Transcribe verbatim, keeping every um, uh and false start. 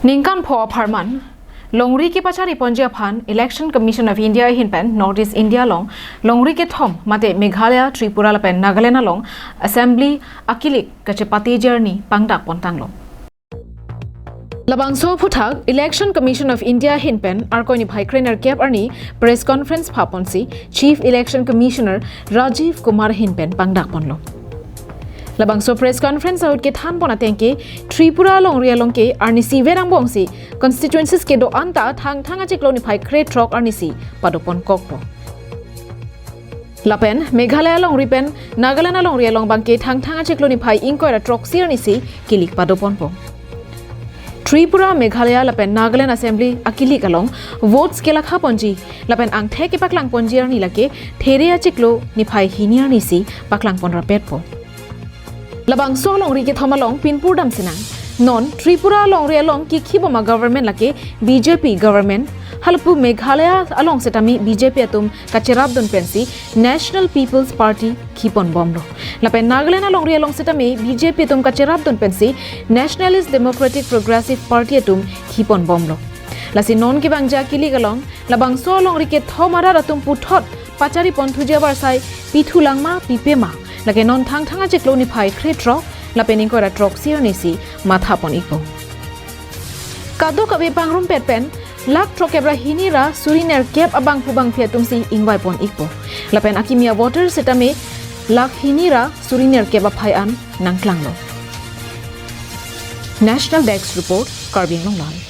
Ningkan pho apharman longri kepachari ponji aphan Election Commission of India ahin pen North East India along longri kethom mate Meghalaya, Tripura lapen Nagaland along Assembly akilik kachepate arni pangdak pontanglo. Labangso aphuthak Election Commission of India ahin pen Arkoi niphai krenerkep arni press conference phaponsi Chief Election Commissioner Rajiv Kumar ahin pen pangdak ponlo. Labangso press conference ahut kethan pon ateng ke Tripura longri along ke arnisi verang bongsi constituencies kedo-an ta Thangthang achiklo niphai krethrok arnisi padopon kokpo. Lapen Meghalaya longri pen Nagaland alongri along abangke Thangthang achiklo niphai ingkoi ra throksi arnisi kilik padoponpo. Tripura, Meghalaya lapen Nagaland Assembly akilik along votes kelakha ponji lapen angthek kepaklang ponji arni lake There achiklo niphai hini arnisi paklang pon rapetpo. Labangso longri kethom along pinpur dam sinang. Non Tripura longri along kikhi bom a-government lake B J P government. Halapu Meghalaya along setame B J P atum kacherapdun pensi National People's Party khipon bomlo. Lapen Nagaland alongri along setame B J P atum kacherapdun pensi Nationalist Democratic Progressive Party atum khipon bomlo. Lasi non kevangji akilik along labangso longri kethom arat atum puthot pachari ponthuji avarsai pithu langma pipema, lake non Thangthang achiklo niphai krethrok lapen ingkoi ra throksi arnisi matha pon ikpo. Kadokave pangrumpet pen lakh throkkep ra hini ra suri nerkep abangphu bangphi atumsi ingvai pon ikpo. Lapen akimi avoter setame lakh hini ra suri nerkep aphai an nangklanglo. National Desk Report, Karbi Anglong Live.